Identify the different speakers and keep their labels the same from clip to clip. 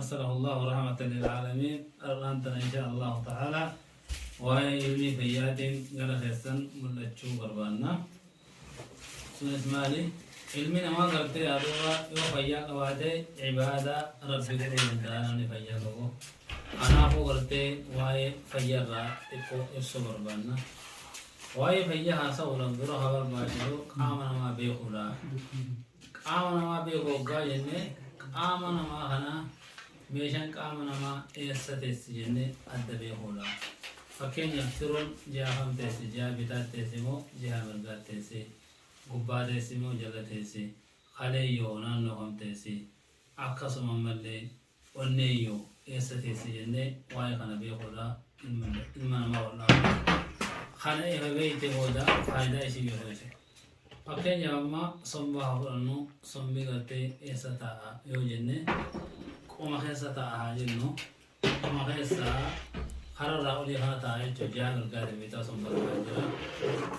Speaker 1: arsalahu Allahu rahmatan lil aalamiin. Har'aan tana insha Allahu ta'ala waa'ee ilmii fayyaatiin gara keessan mul'achuu barbaanna. Sunis maali? Ilmi namaa gartee aduuba yoo fayyaa qabaate ibaadaa Rabbi godhuu danda'a namni fayyaa qabu. Kanaafuu gartee waa'ee fayyaarraa xiqqoo ibsuu barbaanna. Waa'ee fayyaa haasa'uudhaaf dura haa barbaachisu qaama namaa beekuudha. Qaama namaa beekuu hoggaa jenne qaama namaa kana meeshaan qaama namaa eessa teessi jennee adda beekuudha. Fakkeenyaaf tiruun ji'a kam teessi? Ji'a bitaa teessi moo ji'a mirgaa teessi? Gubbaa teessi moo jala teessi? Kaleen yoo naannoo kam teessi? Akkasuma ammallee onneen yoo eessa teessi jennee waa'ee kana beekuudha ilma namaa wal'aanuudha. Kana eega beekte booda faayidaa isii beekuu jechuudha. Fakkeenyaaf amma somba haa fudhannu, sombi gartee eessa taa'a yoo jenne, qoma keessa taa'a haa jennu, qoma keessa kararraa olii kana taa'a jechuudha, ji'a mirgaatiin bitaa somba taa'aa jira.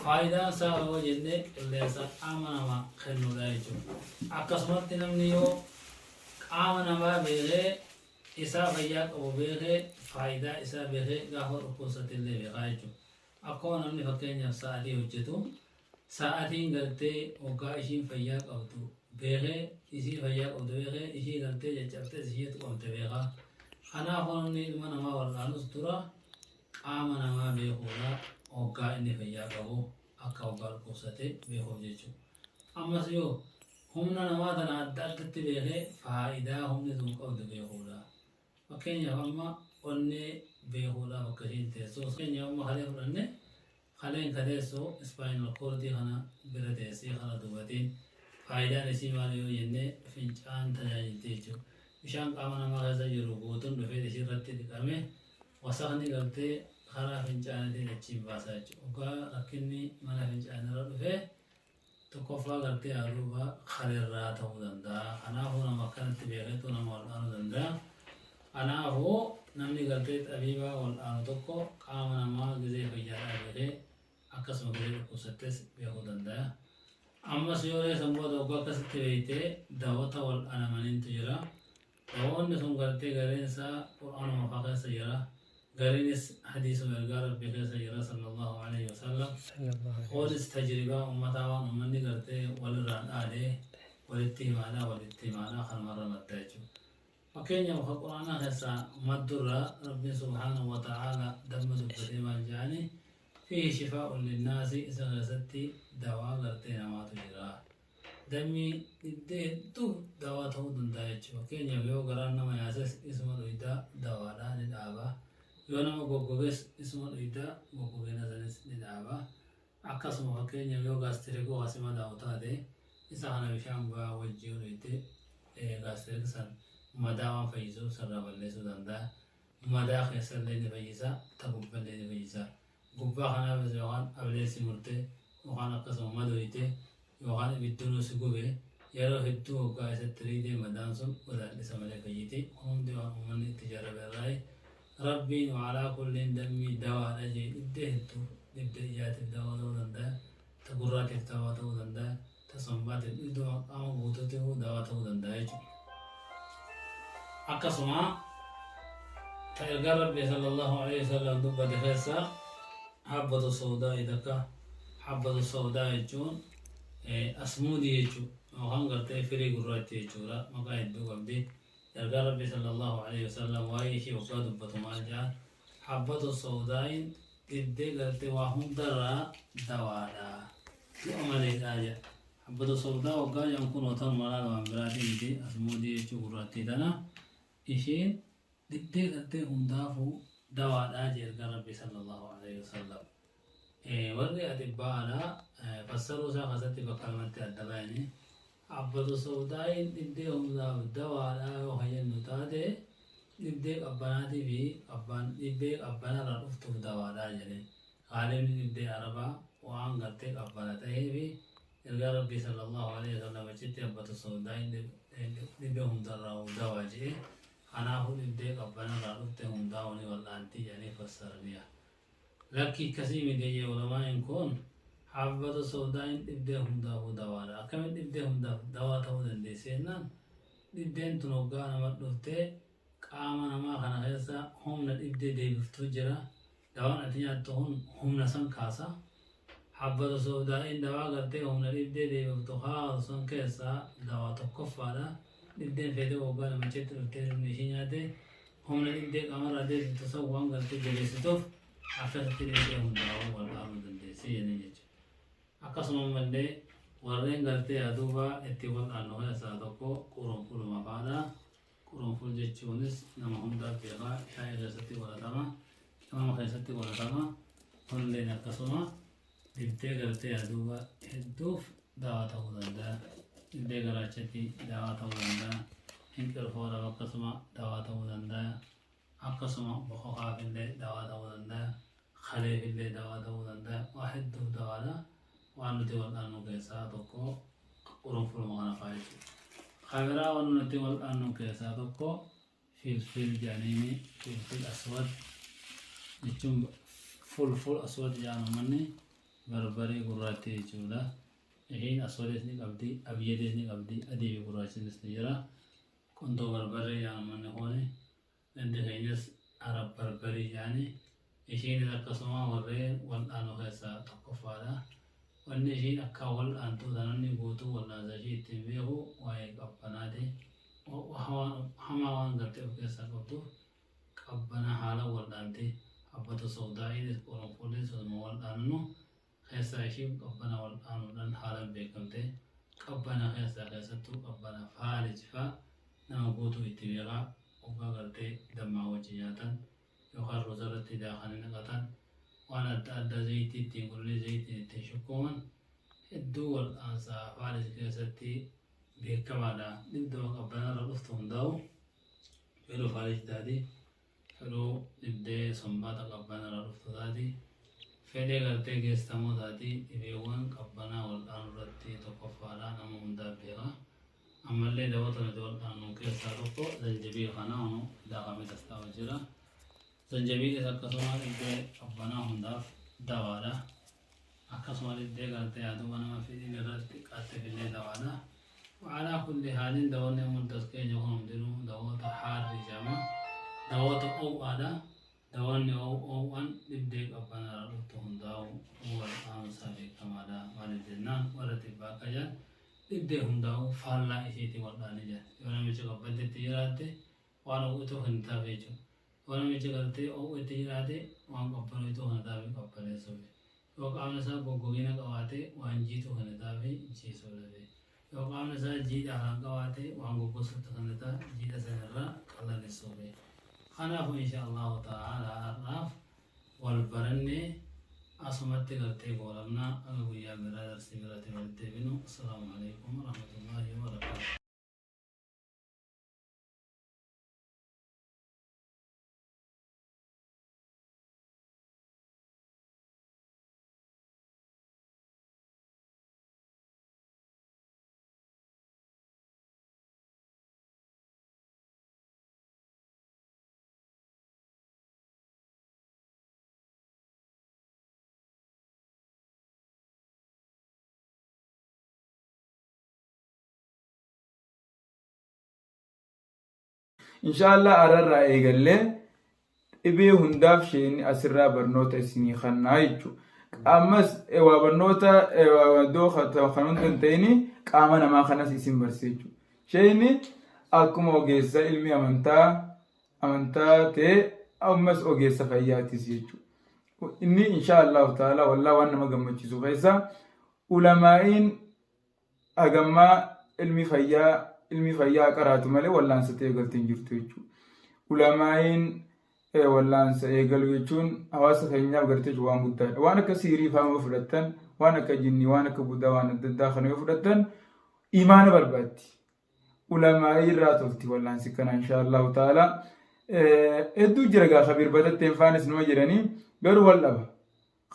Speaker 1: Faayidaan isaa yoo jenne qilleensa qaama namaa kennuudha jechuudha. Akkasumatti namni yoo qaama namaa beekee, isaa fayyaa qabu beekee, faayidaa isaa beekee gaafa dhukkubsate illee beekaa jechuudha. Akkuma namni fakkeenyaaf sa'atii hojjetu, sa'atiin gartee hoggaa ishiin fayyaa qabdu beekee, isii fayyaa qabdu beekee, ishii gartee caccabtes ishii tuqamte beeka. Kanaafuu namni ilma namaa wal'aanus dura qaama namaa beekuudha, hoggaa inni fayyaa qabu akka hoggaa dhukkubsate beekuuf jechuudha. Ammas yoo humna namaa tana adda addatti beekee faayidaa humni sun qabdu beekuudha. Fakkeenyaaf amma onnee beekuudhaaf akka ishiin teessu. Fakkeenyaaf amma kalee fudhanne, kaleen ka teessu spinal cord kana bira teessi kara duubatiin. Faayidaan isii maali yoo jenne, fincaan tajaajilti jechuudha. Bishaan qaama namaa keessa jiru guutuun dhufee ishii irratti dhiqame wasakni gartee karaa fincaaniitiin achiin baasa jechuudha. Hoggaa rakkinni mana fincaanirra dhufee tokkoffaa gartee aduuba kalerraa ta'uu danda'a. Kanaafuu nama akkanatti beeketu nama wal'aanuu danda'a. Kanaafuu namni gartee xabiibaa wal'aanu tokko qaama namaa gizee fayyaadhaa beekee akkasuma gizee dhukkubsattes beekuu danda'a. Ammas yoo reessan booda waggaa akkasitti beektee daawwata wal'aanamaniintu jira. Dawoonni sun gartee gariin isaa Qur'aanuma faa keessa jira. Gariinis hadiisuma ergaa Rabbii keessa jira sallallahu alaihi wasallam. Kunis tajribaa ummataa waan ummanni gartee walirraa dhaalee walitti himaadhaa kanumarra madda jechuudha. Fakkeenyaaf ka Qur'aanaa keessaa maddurraa Rabbiin subhaanahu wa ta'aala damma dubbatee maal jedhani? Fiihi shifaa'un linnaasi, isa keessatti dawaa gartee namaatu jira. Dammi dhibdee hedduuf dawaa ta'uu danda'a jechuudha. Fakkeenyaaf yoo garaan nama yaases isuma dhuydaa dawaadha, ni dhaaba. Yoo nama goggoges isuma dhuydaa goggogina sanis ni dhaaba. Akkasuma fakkeenyaaf yoo gaastirikoo asii madaa'u taate isa kana bishaan bu'aa wajjin yoo dhuyte gaastirik san madaa waan fayyisuuf sirraa balleessuu danda'a. Madaa keessallee ni fayyisa, ta gubballee ni fayyisa. Gubbaa kanaafis yookaan ableessi murte yookaan akkasuma madoyte yookaan ibiddinuu si gube, yeroo hedduu hoggaa isatti riidee madaan sun godaannisa malee fayyiti. Kun hundi waan uummanni itti jarrabe irraayi. Rabbiin waalaa kulliin dammii dawaadha jee dhibdee hedduu, dhibdee ijaatiif dawaa ta'uu danda'a, ta gurraatiif dawaa ta'uu danda'a, ta sombaatiif, dhibduma qaama guutuutiif dawaa ta'uu danda'a jechuudha. Akkasuma ta ergaa Rabbii sallallahu alaihi wasallam dubbate keessa habbatu sawdaa takka. Habbatu sawdaa jechuun asmuudii jechuudha yookaan gartee firii gurraacha jechuudha, maqaa hedduu qabdi. Ergaa Rabbii sallallahu alaihi wasallam waa'ee ishee waggaa dubbatu maal jedha? Habbatu sawdaayin dhibdee gartee waa hundarraa dawaadha, du'a maleedha jedha. Habbatu sawdaa waggaa jedhan kun otan malaa waan biraatii miti, asmuudii jechuu gurraattii tana isheen dhibdee gartee hundaafuu dawaadha jedha ergaa Rabbii sallallahu alaihi wasallam. Warri atibbaadha fassaruu isaa keessatti bakka lamatti adda bayani. Habbatu sawdaayin dhibdee hundaaf dawaadha yoo kan jennu taate, dhibdee qabbanaatii fi qabbaan dhibdee qabbanarraa dhuftuuf dawaadha jedhe. Qaalimni dhibdee Arabaa waan gartee qabbana ta'eefi ergaa Rabbii sallallahu alaihi wasallam achitti habbatu sawdaayin dhibee hundarraa dawaa jedhe. Kanaafuu dhibdee qabbanarraa dhufte hundaa'u ni wal'aantii jedhanii fassaraniya. Lakki, akkasii miti jee ulamaa'in kun. Habbatu sawdaayin dhibdee hundaafuu dawaadha. Akkamitti dhibdee hundaaf dawaa ta'uu dandeessi jennaan, dhibdeen tun hoggaa nama dhuftee Qaama namaa kana keessa humna dhibdee deebiftuu jira. Dawaan ati nyaattu kun humna san kaasa. Habbatu soodaa'iin dawaa gartee humna dhibdee deebiftu kaasu san keessaa dawaa tokkoffaadha. Dhibdeen feetee waggaa namichatti dhuftee dhumni ishii nyaate humna dhibdee qaamarraa deebiftu san waan gartee jabeessituuf akkasitti dhibdee hundaa'uu wal'aanuu dandeessi jennee jechuudha. Akkasuma ammallee warreen gartee aduuba itti wal'aannu keessaa tokko qurunfuluma fa'aadha. Qurunful jechuunis nama hundaaf beeka. Shaayii keessatti godhatama. Qimama keessatti godhatama. Kunilleen akkasuma dhibdee gartee aduuba hedduuf dawaa ta'uu danda'a. Dhibdee garaachatti dawaa ta'uu danda'a. Hinqirfoodhaaf akkasuma dawaa ta'uu danda'a. Akkasuma bokokaafillee dawaa ta'uu danda'a. Kaleefillee dawaa ta'uu danda'a. Waa hedduuf dawaadha. Waan nuti wal'aannu keessaa tokko qurunfuluma kana fa'aa jechuudha. Kan biraa waan nuti wal'aannu keessaa tokko filfil jedhaniini filfil aswad jechuun fulful aswad jedhan uummanni barbaree gurraattii jechuudha. Ishiin aswadees ni qabdi, abiyyadees ni qabdi, adii fi gurraachinis ni jira. Qontoo barbaree jedhan uummanni kuni. Gandi keenyas Arab Barbarii jedhani. Ishiinis akkasuma warreen wal'aanu keessaa tokkoffaadha. Wanni ishiin akka wal'aantu tananni guutuu wal'aansa ishii ittiin beeku waa'ee qabbanaati. Hamaa waan gartee of keessaa qabduuf qabbana haala wal'aanti. Habbatu soodaa'iinis qurunfulis osuma wal'aannu keessaa ishiin qabbana wal'aanuudhaan haalan beekamte. Qabbana keessaa keessattuu qabbana faalij faa nama guutuu itti beeka. Hoggaa gartee dammaa wajji nyaatan yookaan ruuza irratti daakanii naqatan waan adda addaa zayitii ittiin godhanii zayitiin ittiin shukkuuman hedduu wal'aansa faalij keessatti beekamaadha. Dhibduma qabbanarra dhuftu hundaa'u fedhuu faalij taati. Fedhuu dhibdee sombaata qabbanarraa dhuftu taati. Fedhee gartee geestamoo taati. Dhibeewwan qabbanaa wal'aanuu irratti tokkoffaadha. Nama hundaa beeka. Ammallee dawoota nuti wal'aannu keessaa tokko zanjabiil kana unu daakamee tas taa'u jira. Zanjabiilis akkasuma dhibdee qabbanaa hundaaf dawaadha. Akkasuma dhibdee gartee aduuba nama fidhiin irratti qaxxifillee dawaadha. Wa'alaa kulli haalin dawoonni hundas keenya kun hundinuu dawoota haarri jedhama. Dawoota ow'aadha. Dawoonni ow'an dhibdee qabbanarra dhuftu hundaa'u wal'aansa beekamaadha. Maaliif jennaan warra tibbaa akka jedhan dhibdee hundaa'u faallaa ishiitii wal'aanii jedhan. Yoo namichi qabbantetti jiraatte waan ow'ituu hin taaf jechuudha. Yoo namichi gartee ow'itti jiraate waan qabbanoytuu kana taafi qabbaneessuufi. Yoo qaamni isaa goggogina qabaate waan jiituu kana taafi jiisuudhafi. Yoo qaamni isaa jiidha haalaan qabaate waan goggossutti kana taa jiidha san irraa qallalisuufi. Kanaafu insha Allahu ta'ala har'aaf wal barannee asumatti gartee goolabna aga guyyaa biraa darsii biraatiin walitti deebinu. Assalaamu alaikum warahmatullahi wabarakatuh.
Speaker 2: Inshaallah ararraa eegallee dhibee hundaaf sheeni asirraa barnoota isinii kannaa jechuudha. Ammas waa barnoota iddoo kan hunda hin ta'in qaama namaa kanas isin barsiisa jechuudha. Sheeni akkuma ogeessa ilmi amantaa amantaa ta'e ammas ogeessa fayyaatis jechuudha. Inni inshaallahu ta'ala wallaa waan nama gammachiisu keessa ulamaa'iin Hagammaa ilmi fayyaa ilmi fayyaa qaraatu malee wallaansa ta'e eegalte hin jirtu jechuudha. Ulamaa'iin wallaansa eegalu jechuun hawaasa keenyaaf gartee waan guddaadha. Waan akka siirii fa'aa yoo fudhattan, waan akka jinnii, waan akka budaa, waan adda addaa kana yoo fudhattan imaana barbaaddi. Ulamaa'ii irraa tolti wallaansi kana insha Allahu ta'ala. Hedduu jira gaa kabiir batatteen faanis numa jedhanii garuu wal dhaba.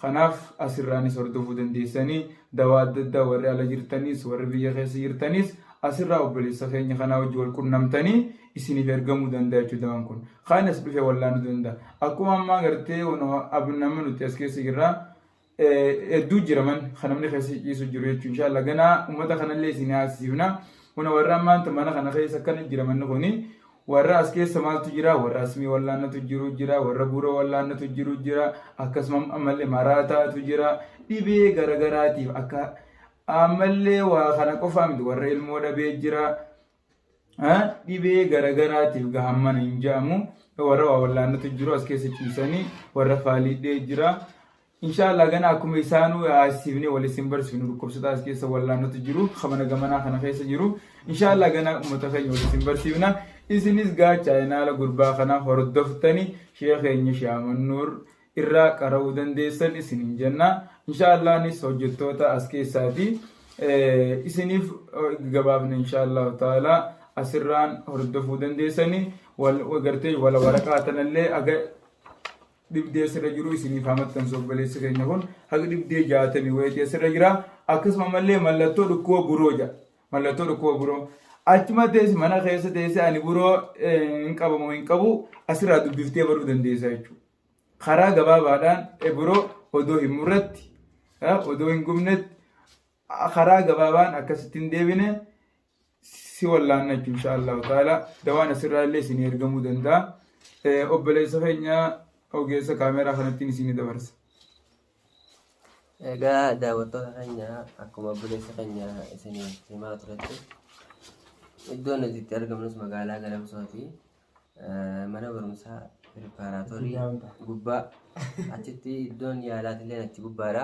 Speaker 2: Kanaaf asirraanis hordofuu dandeessanii dawaa adda addaa warri ala jirtaniis warri biyya keessa jirtaniis asirraa obboleessa keenya kanaa wajji wal qunnamtanii isiniif ergamuu danda'a jechuudha dawaan kun. Kaan as dhufee wallaanuu danda'a. Akkuma ammaa gartee nama nuti as keessa jirraa hedduu jira man kan namni keessa ciisu jiru jechuudha. Inshallah ganaa uummata kanallee isin haasifna. Kuna warra ammaan mana kana keessa akkana jira manni kuni. Warra as keessa maaltu jira? Warra asmii wallaannatu jiru jira, warra buura wallaannatu jiru jira, akkasuma ammallee maraataatu jira. Dhibee garagaraatiif akka ammallee waa kana qofaa miti warra ilmoo dhabee jira. Dhibee garagaraatiif gahamman hin jedhamu. Warra waa wallaannatu jiru as keessa ciisanii warra faaliidhee jira. Inshallah gana akkuma isaanuu haasifnee wal isin barsiifnu dhukkubsataa as keessa wallaannotu jiru kamana gamanaa kana keessa jiru. Inshallah gana uummata keenya wal isin barsiifna. Isinis gaa chaayinaala gurbaa kana hordoftani sheekh keenya Shaamannuur irraa qara'uu dandeessan isinin jenna. Inshallah anis hojjettoota as keessaati. Isiniif gabaabna inshallah ta'ala asirraan hordofuu dandeessani. Wal gartee wal waraqaa tanallee aga dhibdee asirra jiru isiniif haa maxxansu obboleessi keenya kun haga dhibdee jaatamii wayitii asirra jira akkasuma mallee mallattoo dhukkuba buroo jedha mallattoo dhukkuba buroo achuma teessi mana keessa teessee ani buroo hin qabamu hin qabu asirraa dubbiftee baruu dandeessa jechuudha. Karaa gabaabaadhaan buroo odoo hin murratti odoo hin gubnetti karaa gabaabaan akkasitti hin deebine si wallaanna jechuun insha Allahu ta'ala dawaan asirraa illee isin ergamuu danda'a. Obboleessa keenya ogeessa kaameeraa kanattiin isin dabarsa.
Speaker 3: Egaa daawwattoota keenya akkuma obboleessa keenya isiniif himaa turetti iddoon nuti itti argamnus magaalaa Galamsooti. Mana barumsaa piripaaraatoorii gubbaa achitti iddoon yaalaatillee achi gubbaadha.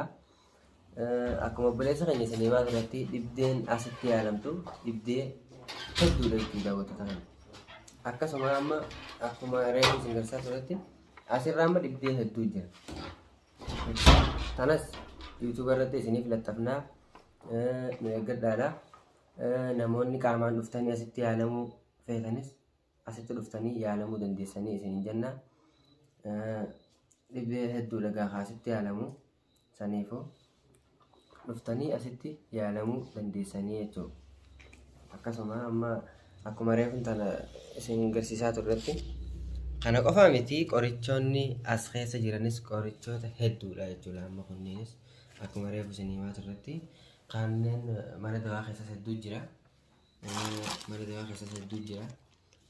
Speaker 3: Akkuma obboleessa keenya isin himaa turetti dhibdeen asitti yaalamtu dhibdee hedduudha jechuudha daawwattoota keenya. Akkasuma amma akkuma reefu isin garsiisaa turetti asirra amma dhibdee hedduu jira. Kanas yuutuuba irratti isiniif laxxafnaa nu eeggadhaadha. Namoonni qaamaan dhuftanii asitti yaalamuu feetanis asitti dhuftanii yaalamuu dandeessanii isiniin jenna. Dhibee hedduudha gaafa asitti yaalamu. Saniifuu dhuftanii asitti yaalamuu dandeessanii jechuudha. Akkasuma amma akkuma reefu tana isin garsiisaa turretti kana qofaa miti qorichoonni as keessa jiranis qorichoota hedduudha jechuudha. Amma kunneenis akkuma reefu isin himaa turretti kanneen mana dawaa keessas hedduu jira. Mana dawaa keessas hedduu jira.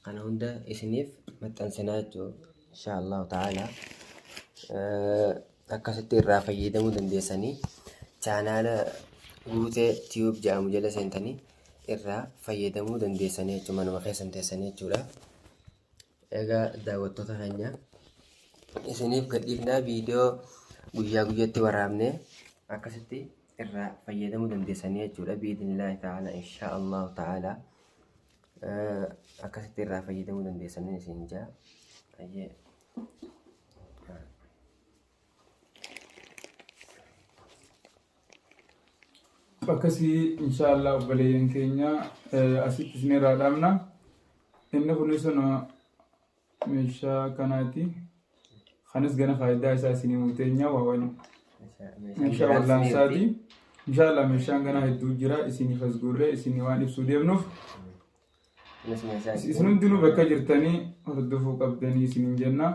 Speaker 3: Kana hunda isiniif maxxansinaa jechuudha. Insha Allahu ta'ala. Akkasitti irraa fayyadamuu dandeessanii chaanaala guutee tiyuub jedhamu jala seentanii irraa fayyadamuu dandeessanii jechuudha. Manuma keessan teessanii jechuudha. Egaa daawwattoota keenya isiniif gadhiifnaa viidiyoo guyyaa guyyatti waraabnee akkasitti irraa fayyadamuu dandeessanii jechuudha. Biidhnillaahi ta'ala insha Allahu ta'ala. Akkasitti irraa fayyadamuu dandeessanii isin jaa. Ayyee.
Speaker 2: Akkasii inshaallah obboleeyyan keenya asitti isin irraa dhaabna. Inni kunis meeshaa kanaati. Kanis gana faayidaa isaa isin himuu teenya waa waliin. Meeshaa wallaansaati. Inshaallah meeshaan ganaa hedduu jira isiniif as guurree isinii waan ibsuu deemnuuf. Isin hundinuu bakka jirtanii hordofuu qabdanii isiniin jenna.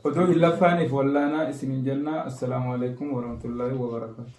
Speaker 2: Odoo hin laffaaniif wallaanaa isiniin jenna. Assalaamu alaikum warahmatullaahi wabarakaatu.